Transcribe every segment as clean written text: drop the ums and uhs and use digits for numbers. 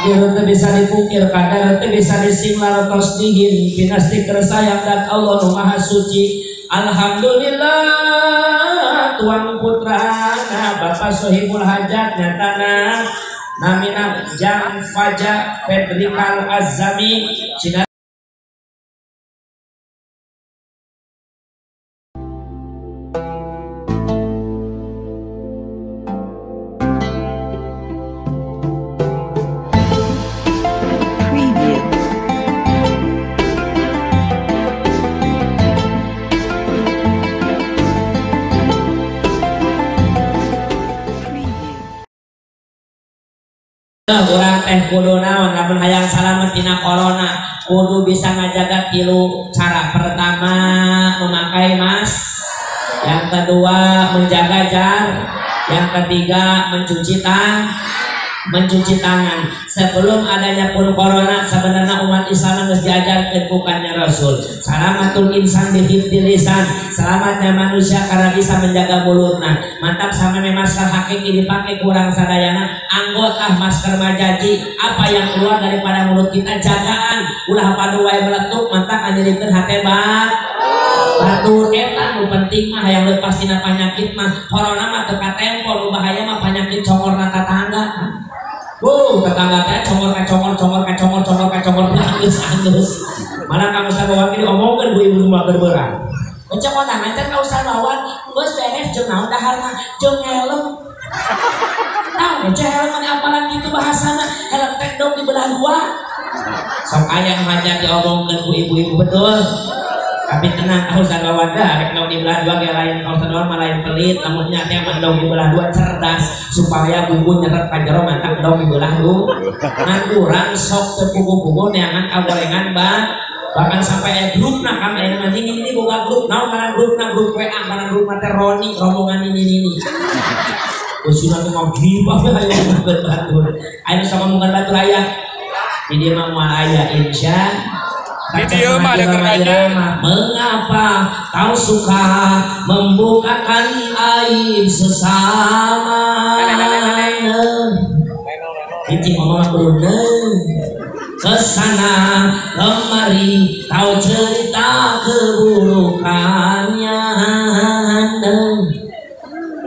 Takdir teu bisa dipungkir, kadar teu bisa disinglar tos dingin, pinasti kersayang dan Allah nu Maha Suci. Alhamdulillah tuan putrana Bapak Sohibul Hajat nyatana namina Jang Faja Fedrikal Azami Cina. Urang teh kudu naon lamun hayang salamet tina corona kudu bisa ngajaga tilu cara. Pertama memakai masker, yang kedua menjaga jarak, yang ketiga mencuci tangan. Sebelum adanya pun corona sebenarnya umat Islam harus diajarkan bukannya Rasul. Salamatul insan bihifdzil lisan, selamatnya manusia karena bisa menjaga mulutna. Mantap sama masker hakiki dipakai kurang sadayana, anggota masker majaji, apa yang keluar daripada mulut kita jagaan, ulah padu wae meletup mantap anjirikeun hate batur eta nu penting mah hayang leupas tina penyakit mah. Corona mah teu katempo, nu bahaya mah penyakit congorna tatangga. Tetangga teh congor kacongor congor kacongor congor kacongor anggeus. Mana kamu sama wakil diomongkeun ku ibu mah berberang. Cek kondangan teh ka Ustaz Wawan geus beres jeung naon daharna jeung helm. Naon cek helm mah apalan kitu bahasana, helm teh dong dibelah dua. Sok aya nu hajat diomongkeun ku ibu-ibu betul. Tapi tenang, ka Ustaz Wawan dah rek dong dibelah dua ge lain, ka Ustaz Wawan mah lain pelit, lamun nya teh mah dong dibelah dua cerdas supaya bumbu nyerep ka jero mantap dong dibelah dua. Ngan urang sok teu pugu-pugu neangan kagorengan bahkan sampai aya grupna kang aya mah ini boga grup naon ngaran grupna, grup WA ngaran grupna teh Roni rombongan ini. Usuna teh mau gibah we aya ngomongkeun batur. Aya nu sok ngomongkeun batur aya. Di dieu mah moal aya insya. Di dieu mah ada kerjanya. Mengapa kau suka membukakan aib sesama? Hiji ngomong belum. Kesana kemari kau cerita keburukannya.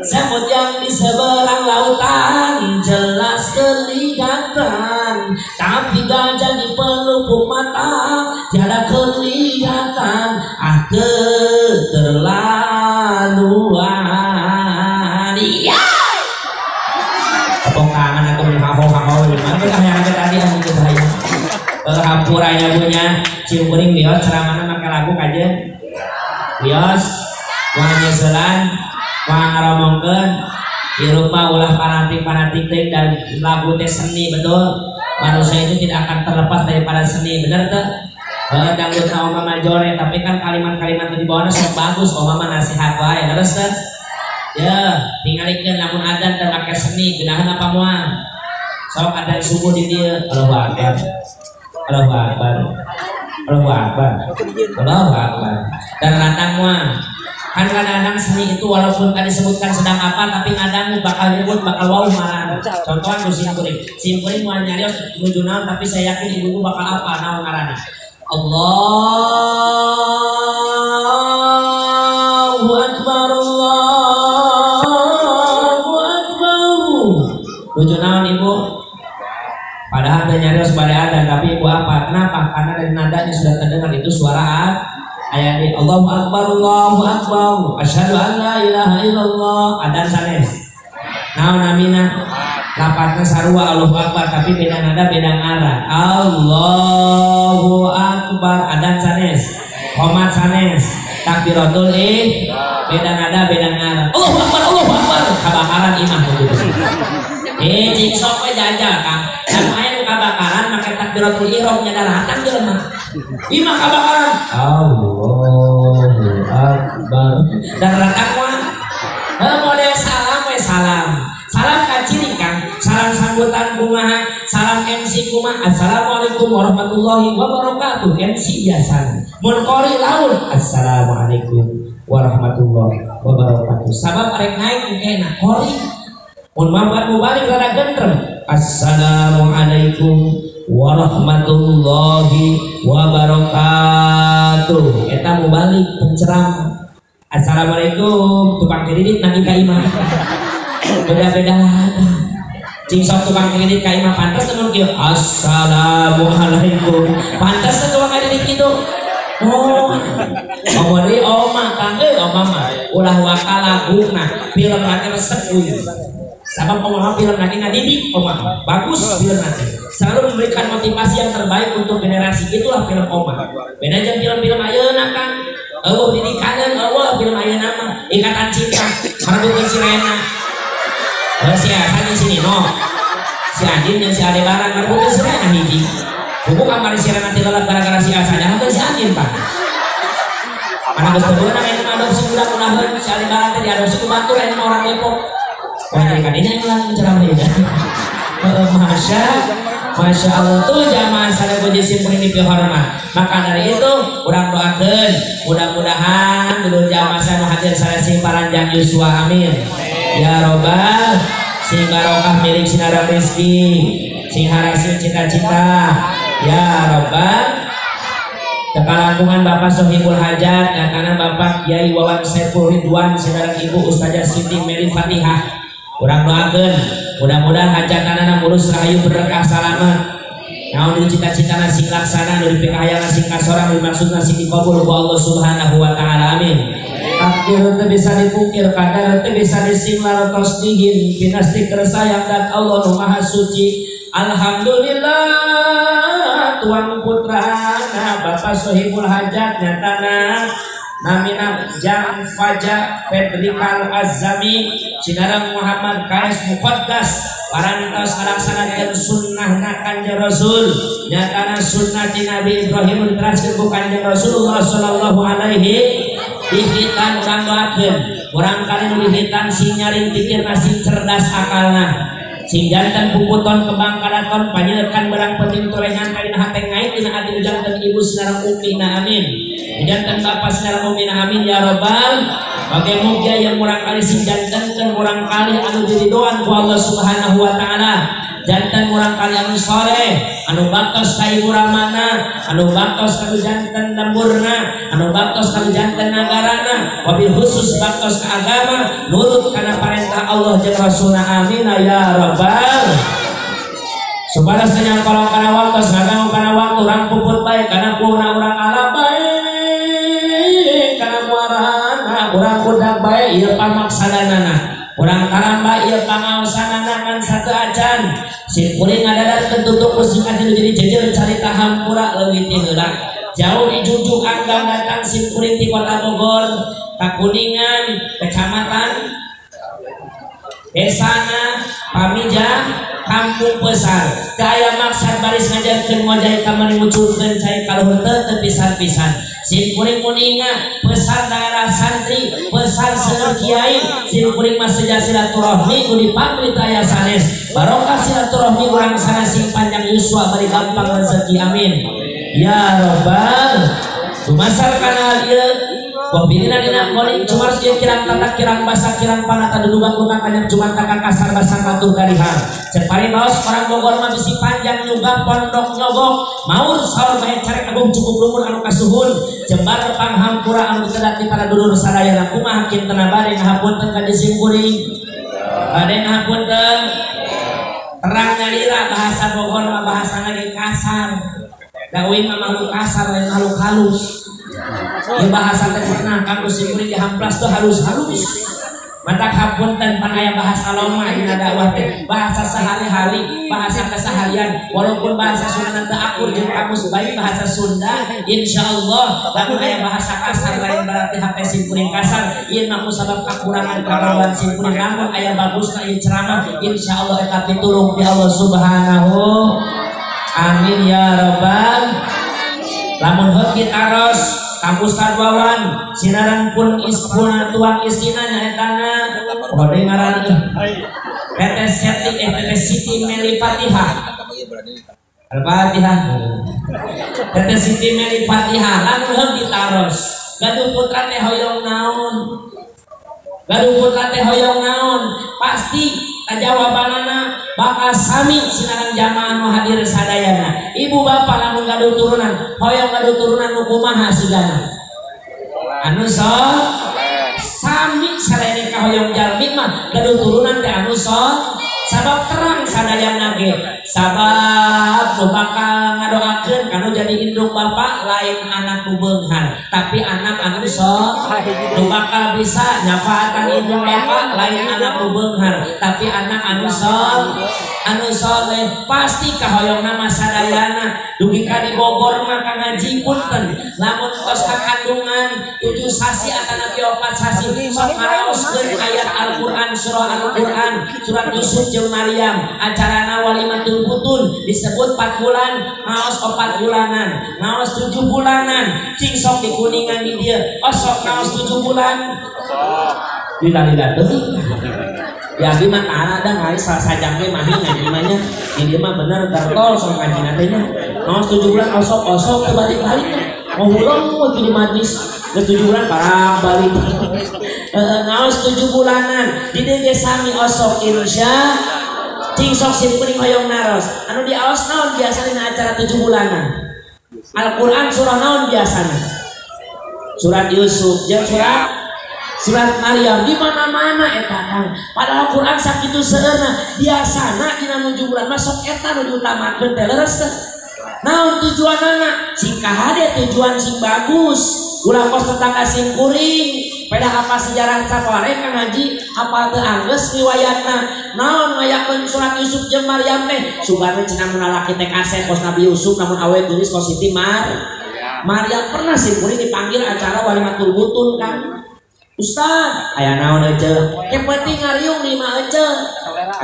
Semut yang di seberang lautan jelas kelihatan, tapi gajah di pelupuk mata tiada kelihatan. Ah, keterlaluan. Iya. Tepuk tangan aku haho-haho gimana yang tadi aku gitu saya. Hampuranya punya cium kuring wios ceramahna make lagu kajen. Wios moal nyeselan, moal ngaromongkeun, hirup mah ulah fanatik-fanatik teh dan lagu teh seni betul. Manusia itu tidak akan terlepas daripada seni, bener teh? Dangdut na oma majore, tapi kan kalimat-kalimat di bawahnya sok bagus, oma mah nasihat wae, terus teh? Ya, tingalikeun lamun adzan teh make seni, geunaheun apa moal? Sok adzan subuh di dieu, Allahu Akbar. Allahu Akbar. Allahu Akbar. Allahu Akbar. Dan rantang moal. Kan kadang-kadang seni itu walaupun tadi disebutkan sedang apa, tapi kadang bakal nyebut, bakal wow malah. Contohan ku simkuring. Simkuring moal nyarios nuju naon, tapi saya yakin ibu-ibu bakal apa naon ngaranna. Allahu Akbar, Allahu Akbar. Nuju naon ibu? Padahal teh nyarios bade adzan, tapi ibu apa? Kenapa? Karena dari nadanya sudah terdengar itu suara ayat di Allahu Akbar, Allahu Akbar, asyhadu an la ilaha illallah. Adzan sanes. Naon namina? Lapatna sarua Allahu Akbar tapi beda nada beda ngaran. Allahu Akbar adzan sanes. Qomat sanes. Takbiratul ihram beda nada beda ngaran. Allahu Akbar, Allahu Akbar. Kabakaran imah begitu. Cing sok we jajal Kang. Dan aya nu kabakaran make takbiratul ihram nya daratan jelema. Imah kabakaran. Allahu Akbar. Daratan mah heuh model salam we salam. Salam ka ciri Kang, salam sambutan kumaha, salam MC kumaha. Assalamualaikum warahmatullahi wabarakatuh. MC biasana. Mun qori laun assalamualaikum warahmatullahi wabarakatuh. Sabab arek naik engkena qori. Mun mambat mubalik rada gentrem. Assalamualaikum warahmatullahi wabarakatuh. Eta mubalik penceramah. Assalamualaikum tukang kredit nagih ka imah. Beda-beda. Cing sok tukang kredit ka imah pantes mun kieu. Assalamualaikum. Pantes tukang kredit kitu. Oh, omong deui omah kang euy omah mah ulah waka laguna film lagi resep euy. Sabab omah film lagi ngadidik omah. Bagus film lagi. Selalu memberikan motivasi yang terbaik untuk generasi. Itulah film omah. Beda jeung film-film ayeuna kan. Eueuh didikaneun eueuh film ayeuna mah Ikatan Cinta. Marebutkeun si Rena. Heuh si Hasan jeung si Nino. Si Andin jeung si Aldebaran marebutkeun si Rena hiji. Buku kamari si Rena tilelep gara-gara si Asa nyaho si Andin pak. Mana geus teu beunang aya adopsi budak unaheun si Aldebaran teh diadopsi ku batur aya orang Depok. Wah jadi kadinya ulang ceramah ieu. Masya Allah tuh jamaah sadaya puji simkuring dipihormat. Maka dari itu urang doakeun mudah-mudahan dulur jamaah sadaya hadir sadaya sing paranjang yuswa amin. Ya robbal sing barokah milik sinarang rezeki sing harasin cita-cita. Ya robbal tekalangkungan Bapak Sohibul Hajat nyatana Bapak Kiai Wawan Saiful Ridwan sinarang Ibu Ustazah Siti Meri Fatihah. Urang doakeun mudah-mudahan hajatanana mulus rahayu berkah salamet. Naon di cita-citana sing laksana nu dipikahayang sing kasorang nu dimaksudna sing dikabul ku Allah Subhanahu wa taala amin. Takdir teu bisa dipungkir, kadar teu bisa disinglar tos dingin pinasti kersayang dan Allah nu Maha Suci. Alhamdulillah tuan putrana Bapak Sohibul Hajat nyatana namina Jang Faja Fedrikal Azami sinarang Muhammad Kais Muqaddas parantos ngalaksanakeun sunnahna Kanjeng Rasul nyatana sunnah ti Nabi Ibrahim diteraskeun ku Kanjeng Rasulullah sallallahu alaihi dihitan urang doakeun urang kali nu dihitan sing nyaring pikirna sing cerdas akalna sing janten puputon kembang kadaton panyeutkan barang penting tolengan kalina hate ngait dina ati janten ibu sinarang umina amin janten bapak sinarang umina amin ya robbal bagai mugia yang murang kali sing jantenkeun murang kali anu diridoan ku Allah Subhanahu wa taala janten murang kali anu soleh anu baktos ka ibu ramana anu baktos ka janten lemburna anu baktos ka janten nagarana wabil khusus baktos ka agama nurut kana parentah Allah jeung Rasulna amin ya rabbal supaya senyang kolong kana waktu ngaganggu kana waktu urang puput bae kana puhna urang ala bae kana muarana urang budak bae ieu pamaksadanana urang taramba ieu pangaosanana ngan satu acan sim kuring ngadadarkeun tutup pusing ati nu jadi jejer carita hampura leuwih ti heula jauh dijunjung anggang datang sim kuring ti kota Bogor ka Kuningan kecamatan desana Pamijah kampung Pesar daya maksad baris ngajarkeun ngojay kamari muculkeun cai kaluhur teu pisan-pisan sim kuring muninga Pesar daerah santri Pesar seueur kiai sim kuring mah seja silaturahmi ku dipamrit aya sanes barokah silaturahmi urang sana sing panjang yuswa bari gampang rezeki amin ya robbal dumasar kana ieu Wabirina dina koling cuma ieu kirang tatak kirang basa kirang panata dudugan luka kanyang cuma takak kasar basa matur garihang cek paribaos orang Bogor mah bisi panjang nyugah pondok nyogok maur saur bae carek agung cukup lumur anu kasuhun jembar panghampura anu ditedat di para dulur sadayana kumaha kintena bade ngahapunten ka disimkuring bade ngahapunten terang nyalira bahasa Bogor mah bahasana ge kasar da uing mah makhluk kasar lain makhluk halus. Di bahasa teh pernah kanggo simkuring dihamplas tuh halus-halus. Matak hapunten pan aya bahasa loma dina dakwah teh, bahasa sehari-hari, bahasa keseharian, walaupun bahasa Sunda teu akur jeung kamus baik bahasa Sunda, insyaallah lamun aya bahasa kasar lain berarti hate simkuring kasar, ieu mah sabab kakurangan kamawan simkuring lamun aya bagusna ieu ceramah, insyaallah eta pitulung ti Allah Subhanahu. Amin ya rabbal. Lamun heuk ditaros Kang Ustad Wawan sinaran pun ispuna tuang istina nyaetana kode ngaran Teteh Seti Teteh Siti Meli Fatihah Al-Fatihah Teteh Siti Meli Fatihah lamun heuk ditaros gaduh putra teh hoyong naon gaduh putra teh hoyong naon pasti Jawabanana bakal sami sinareng jamaah nu hadir sadayana. Ibu bapak lamun gaduh turunan, hoyong gaduh turunan nu kumaha sigana? Anu sami salene ka hoyong jalmi mah gaduh turunan teh anu sabab terang sadayana ge. Sabab nu bakal ngadoakeun kanu jadi indung bapak lain anak nu beunghar, tapi anak anu nu bakal bisa nyafaatan indung bapak lain anak nu beunghar, tapi anak anu anu soleh. Pasti kahoyongna mah sadayana. Dugi ka di Bogor mah ka ngaji punten lamun tos kakandungan 7 sasi atanapi 4 sasi sok ngaraoskeun ayat Al-Qur'an, surah Al-Qur'an, surat Yusuf jeung Maryam, acarana walimatul butun disebut 4 bulan, ngaos 4 bulanan, ngaos 7 bulanan, cing sok di Kuningan di dieu, osok ngaos 7 bulan. Lila-lila teuing. Ya abi mah tara da ngaji sajam ge mah ngaji mah nya. Di dieu mah bener gartol sok ngajina teh nya. Ngaos 7 bulan osok-osok teu balik-balik. Ngahuleng we di majlis. Geus 7 bulan parah balik. Ngaos 7 bulanan di dieu ge sami osok insya. Cing sok sim kuring hoyong naros. Anu diaos naon biasana dina acara 7 bulanan? Al-Qur'an surah naon biasana? Surat Yusuf jeung surat Maryam. Di mana-mana eta Kang. Padahal Quran sakitu seueurna, biasana dina 7 bulan mah sok eta nu diutamakeun teh leres teh. Naon tujuanana? Sing kahade tujuan sing bagus. Ulah kos tetangga sing kuring. Pada apa sejarah sapare kang ngaji apa teu anggeus riwayatna. Naon ngayakeun surat Yusuf jeung Maryam teh? Sugana cenah mun lalaki teh kasep kos Nabi Yusuf namun awe geulis kos Siti Maryam. Pernah sing kuring dipanggil acara walimatul butun kan. Ustaz, aya naon ece? Yang penting ngariung di imah ece.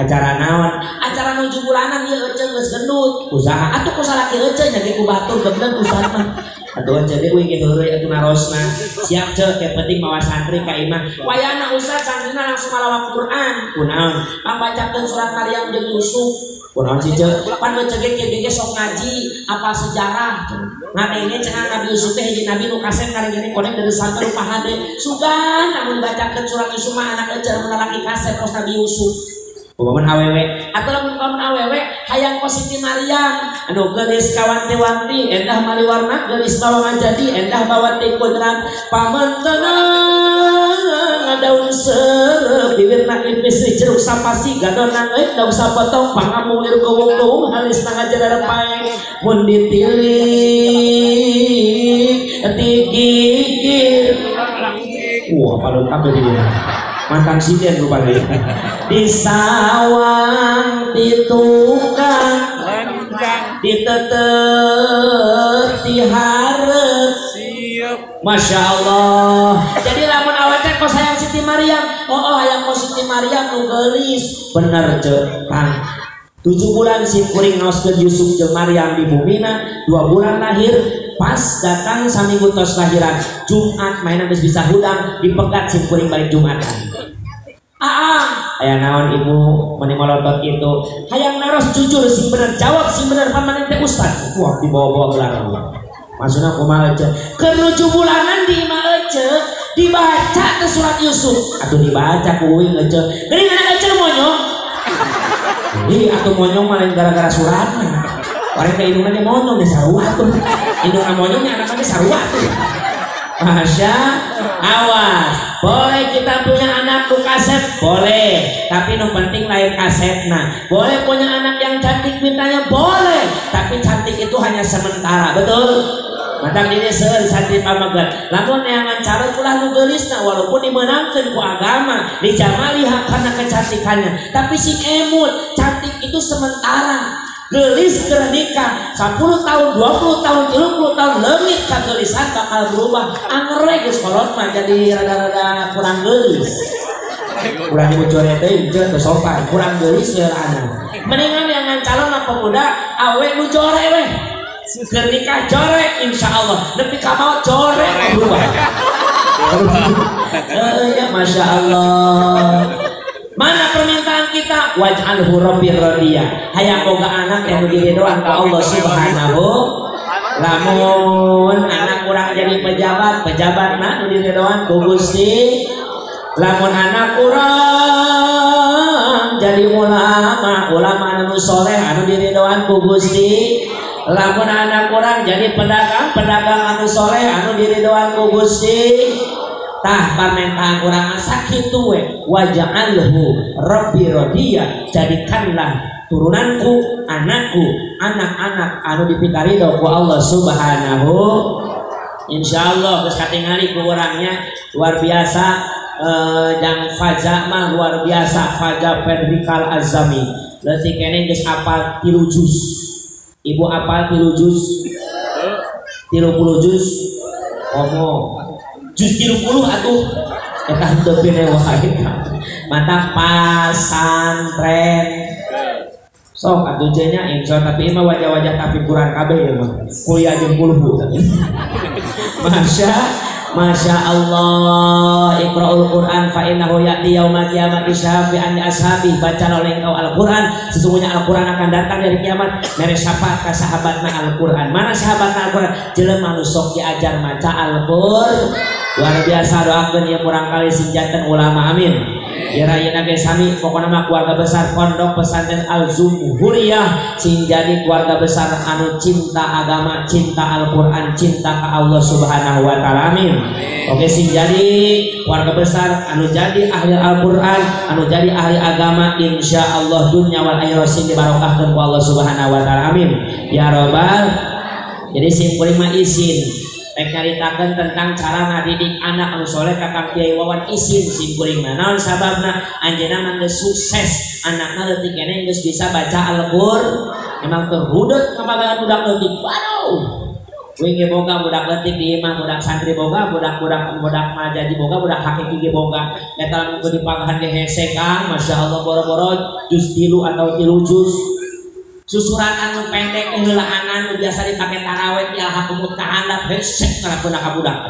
Acara naon? Acara 7 bulanan ieu ece geus gendut. Usaha atuh ku salaki ece nya ge ku batur gebleng ustaz mah. Atuh ece ge uing ge heureuy atuh narosna. Siap ce, yang penting mawa santri ka imah. Wayana ustaz santrina langsung malawak Quran. Kunaon? Pangbacakeun surat Maryam jeung Yusuf. Kunaon sih ce? Pan ece ge ge sok ngaji apa sejarah. Ngadenge cenah Nabi Yusuf teh hiji nabi nu kasep ngarenggene konek dari sampe rupa hade. Sugan lamun dibacakeun surat Yusuf mah anak ece lamun lalaki kasep kos Nabi Yusuf. Umpama awewe atau lamun kamun awewe hayang kos Siti Maryam anu geulis kawanti-wanti endah maliwarna geulis bawang jadi endah bawati kudrat pamentena daun serep bibirna ipis jeruk sapasi gadona euy daun sapotong pangamulir gowong-gowong halis ngajarar pae mun ditilik tigigir. Wah, palu kabeh dia. Mantan sinden rupanya. Di sawang di tukang ditetet diharep. Masya Allah. Jadi lamun awet teh kos hayang Siti Maryam. Oh, hayang kos Siti Maryam nu geulis. Bener ce, Kang. 7 bulan sim kuring ngaoskeun Yusuf jeung Maryam di bumina, 2 bulan lahir, pas datang saminggu tos lahiran Jumat mainan geus bisa hudang dipegat sim kuring balik Jumatan. Aang, aya naon ibu meni molotot itu? Hayang naros jujur sing bener, jawab sing bener pan maneh teh ustaz. Wah, dibawa-bawa gelar. Maksudna kumaha ece? Keur 7 bulanan di imah ece dibaca ke surat Yusuf. Atuh dibaca ku uing ece. Geuning anak ece monyong. Ih, atuh monyong mah lain gara-gara suratna. Orang teh indungna ge monyong ge sarua atuh. Indungna monyong nya anakna ge sarua atuh. Masya awas, boleh kita punya anak nu kasep, boleh, tapi nu penting lain kasetna. Boleh punya anak yang cantik mintanya, boleh, tapi cantik itu hanya sementara, betul? Mantap ini seueur santri pamaget. Lamun neangan calon ulah nu geulisna walaupun dimeunangkeun ku agama, dijamali karena kecantikannya, tapi sing emut, cantik itu sementara. Gelis keur nikah 10 tahun, 20 tahun, 30 tahun leungit kagelisan bakal berubah. Anger we geus kolot mah jadi rada-rada kurang geulis. Kurang dibocornya teh teu sopan, kurang geulis anak. Mendingan yang calon mah pemuda awe nu jore we. Keur nikah jore insyaallah, nepi ka maot jore berubah. Ya Masya Allah. Mana permintaan kita? Waj'alhu rabbi radiyah. Hayang boga anak yang diridhoan ka Allah Subhanahu. Lamun anak kurang jadi pejabat, pejabat na nu diridhoan ku Gusti. Lamun anak kurang naon jadi ulama, ulama anu soleh anu diridoan ku Gusti. Lamun anak urang jadi pedagang, pedagang anu soleh anu diridoan ku Gusti. Tah permintaan urang sakitu we waj'alhu rabbi radiya, jadikanlah turunanku, anakku, anak-anak anu dipikarido ku Allah Subhanahu. Insyaallah geus katingali ku urangnya luar biasa. Jang Faza mah luar biasa, Faza Fedrikal Azami leutik keneh geus apal 3 juz. Ibu apal 3 juz? 30 juz? Komo juz 30 atuh eta henteu pine wae. Mata pasantren sok atuh nya insya tapi mah wajah-wajah tapi kurang kabeh ieu mah kuliah jeung puluh. Masya Allah, iqra'ul Qur'an fa innahu ya'ti yaumal qiyamati syafi'an li ashabi. Baca oleh engkau Al-Qur'an, sesungguhnya Al-Qur'an akan datang dari kiamat mere syafaat ka sahabatna Al-Qur'an. Mana sahabatna Al-Qur'an? Jelema nu sok diajar maca Al-Qur'an. Luar biasa, doakeun ieu murang kali sing janten ulama, amin. Ya rayana ge sami pokona mah keluarga besar Pondok Pesantren Al-Zumhuriyah sing jadi keluarga besar anu cinta agama, cinta Al-Qur'an, cinta ka Allah Subhanahu wa taala, amin. Oke, sing jadi keluarga besar anu jadi ahli Al-Qur'an, anu jadi ahli agama, insyaallah dunya wal akhirah sing dibarokahkeun ku Allah Subhanahu wa taala, amin. Ya robbal. Jadi sim kuring mah isin rek nyaritakeun tentang cara ngadidik anak anu soleh ka Kang Kiai Wawan isin sim kuring mah. Naon sababna? Anjeunna mah geus sukses, anakna leutik keneh geus bisa baca Al-Qur'an. Emang teu rudet ngabagaan budak leutik. Waduh. Kuing ge boga budak leutik di imah, budak santri boga, budak majaji boga, budak hakiki ge boga. Eta lamun keur dipagahan ge hese Kang, masyaallah boro-boro juz 3 atau 3 juz. Susuran anu pendek heulaanan nu biasa dipake tarawih di alhaqumut kahandap hesek ngalakeun ka budak.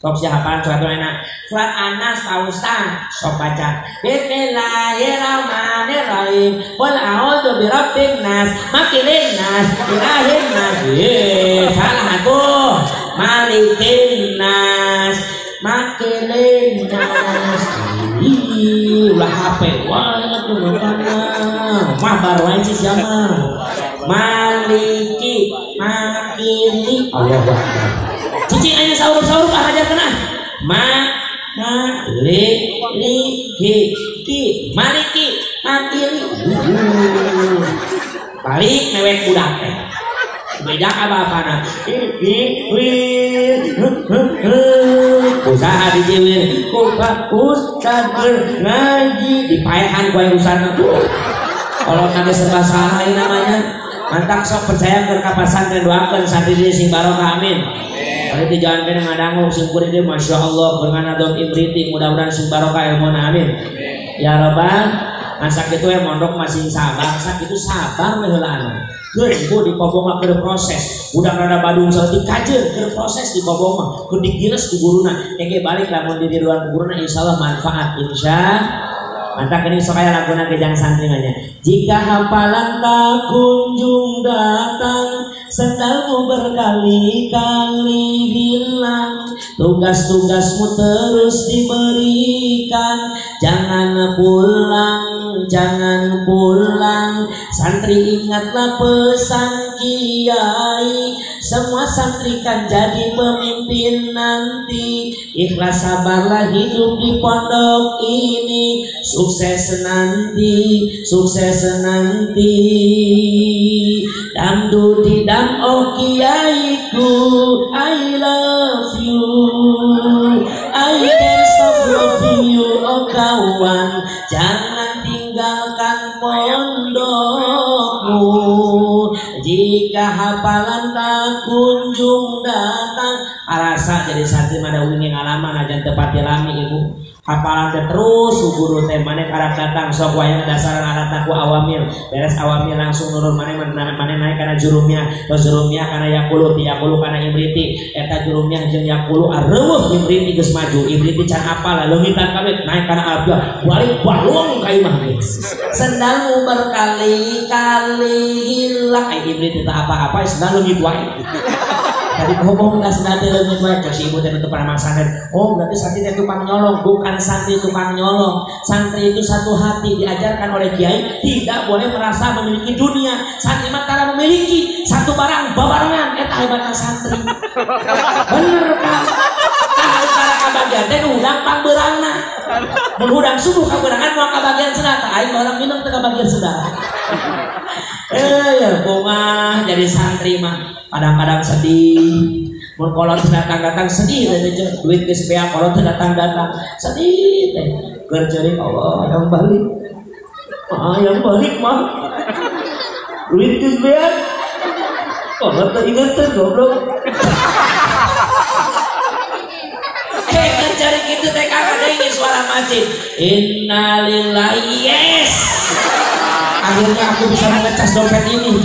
Sok sia hafalan surat enak. Surat An-Nas tausah sok baca. Bismillahirrahmanirrahim. Qul a'udzu birabbin nas, makilin nas, ilahin nas. Salah atuh. Malikin nas, makilin nas. Ih, ulah HP. Wah, atuh mah baru aja sih siapa? Maliki, makili. Allahu Akbar. Cicing aja sahur-sahur ah ajar kena. Ma ma li li ki ki maliki, makili. Balik mewek budak teh. Beda apa-apana. Usaha dijiwir, kupa ustad ngaji dipaehan ku urusan. Kalau kami serba salah ini namanya. Mantap sok percaya ke pasantren, doakeun santri sing barokah, amin. Kalau itu jangan kena ngadangu sing kuring teh masyaallah berngana dom imriti, mudah-mudahan sing barokah ilmuna, amin. Ya robbal. Masa kitu we mondok masih sabar, sakitu sabar we heulaan. Geus ibu di kobong mah keur proses. Budak rada badung saeutik kajeun keur proses di kobong mah, keur digiles ku guruna. Engke balik lamun di ruang guruna insyaallah manfaat insyaallah. Mantap ini sok aya laguna ke jang santri mah nya. Jika hafalan tak kunjung datang, sendalmu berkali-kali hilang, tugas-tugasmu terus diberikan, jangan pulang, jangan pulang. Santri ingatlah pesan kiai, semua santri kan jadi pemimpin nanti. Ikhlas sabarlah hidup di pondok ini, sukses nanti, sukses nanti. Dam du di dam oh kiaiku, I love you, I can't stop loving you oh kawan. Jangan tinggalkan pondokmu, jika hafalan tak kunjung datang. Arasa jadi santri mah da wingi ngalaman ajan teu lami ibu. Hafalan teh terus guru teh maneh karek datang sok wayang dasaran alatna ku awamil, beres awamil langsung nurun maneh maneh naik kana jurumiyah, terus jurumiyah kana yaqulu, ti yaqulu kana imriti, eta jurumiyah jeung yaqulu areuweuh imriti geus maju, imriti can apal leungitan kabeh naik kana alfiah, balik balung ka imah ge. Sendalmu berkali-kali hilang, ai imriti teu apa-apa sendal leungit wae. Tadi ngomong ka sendal teh leungit wae cek si ibu teh teu pernah maksakeun. Oh, berarti santri teh tukang nyolong, bukan santri tukang nyolong. Santri itu satu hati diajarkan oleh kiai, tidak boleh merasa memiliki dunia. Santri mah tara memiliki satu barang babarengan eta hebatna santri. Bener kan? Tah utara kabagian teh nu hudang pangbeurangna. Mun hudang subuh kaberangan moal kabagian sendal, tah aing orang minum teu kabagian sendal. Ya bunga jadi santri mah kadang-kadang sedih. Mun kolot datang-datang sedih teh duit geus beak kolot datang-datang sedih teh. Keur ceurik Allah yang balik. Ah yang balik mah. Duit geus beak. Kolot teh inget teh goblok. Keur ceurik kitu teh kakadenge suara masjid. Innalillahi yes. Akhirnya aku bisa mengecas dompet ini.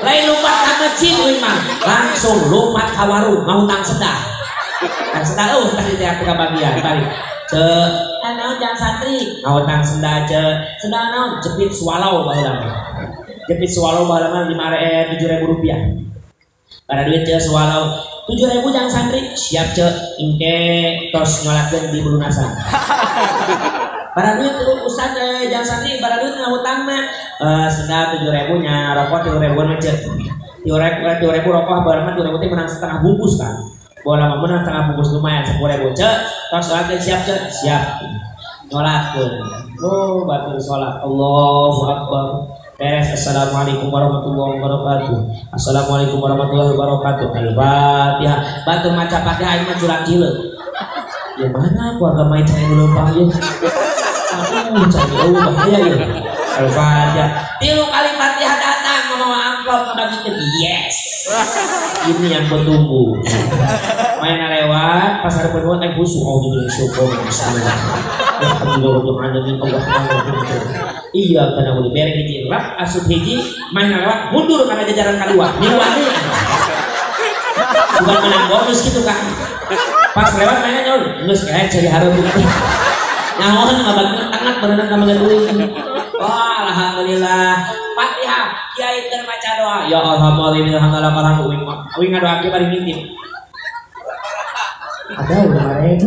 Lain lompat ke masjid euy mah, langsung lompat ka warung ngahutang sendal. Tang sendal eueuh tadi teh aku kabagian balik. Ceu, naon jang santri? Ngahutang sendal ceu. Sendal naon? Jepit swallow baheula mah. Jepit swallow baheula mah 7.000 rupiah. Pada duit ceu swallow 7.000 jang santri, siap ceu, engke tos nyolatkeun di belunasan. Barang duit ustaz jangan santri, barang duit ngahutang mah sendal 7.000 nya rokok 3.000-an mah ceu. 3.000 rokok barang mah 3.000 teh menang setengah bungkus kan. Bola mah menang setengah bungkus lumayan 10.000 ceu. Tos sholat siap ceu, siap. Nyolatkeun. Oh, batur sholat. Allahu akbar. Beres. Assalamualaikum warahmatullahi wabarakatuh. Assalamualaikum warahmatullahi wabarakatuh. Al-Fatihah. Batur maca Fatihah aing mah curang cileuk. Ya mana aku agak main cai leumpang ieu. Aduh, cai eueuh bahaya ieu. Al-Fatihah. 3 kali Fatihah datang ngomong amplop ngabagikeun. Yes. Ini yang kutunggu. Main lewat pasar penuh teh khusyuk. Oh, gitu syukur. Bismillah. Alhamdulillah alamin Allahumma. Iya kana udah bere hiji rap asup hiji main lewat mundur kana jajaran kadua. Miluan deui. Bukan menang bonus gitu kan. Pas lewat mainnya nyaur, geus kayak cari hareup. Nyahoan ngabagikeun tangat berenang ka magan duit. Wah, alhamdulillah. Fatihah, kiai keur maca doa. Ya alhamdulillah alhamdulillah uing uing ngadoa ge bari ngintip. Ada 5.000.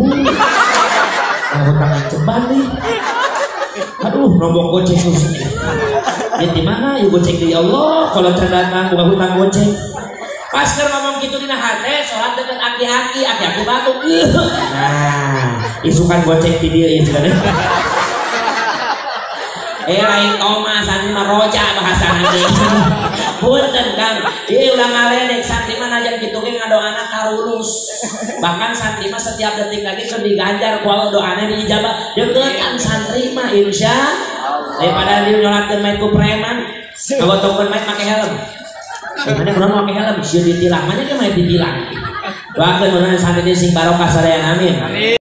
Nah, hutang ceban nih. Aduh, nombok goceng terus. Ya di mana? Ya goceng di Allah. Kalau can datang buka hutang goceng. Pas keur ngomong kitu dina hate, salat deket aki-aki, aki-aki batuk. Nah, isukan goceng di dieu ieu cenah. Lain Thomas, santri mah roja bahasana teh. Punten Kang, ieu ulah ngaledek santri mah najan kitu ge ngadoana karulus. Bahkan santri mah setiap detik lagi keur diganjar ku Allah doana diijabah. Deketan santri mah insya Allah. Daripada dieu nyolatkeun mayit ku preman, ngagotongkeun mayit make helm. Mana urang make helm, sieun ditilang, mana ge mayit ditilang. Doakeun mudah-mudahan santri sing barokah sadayana amin.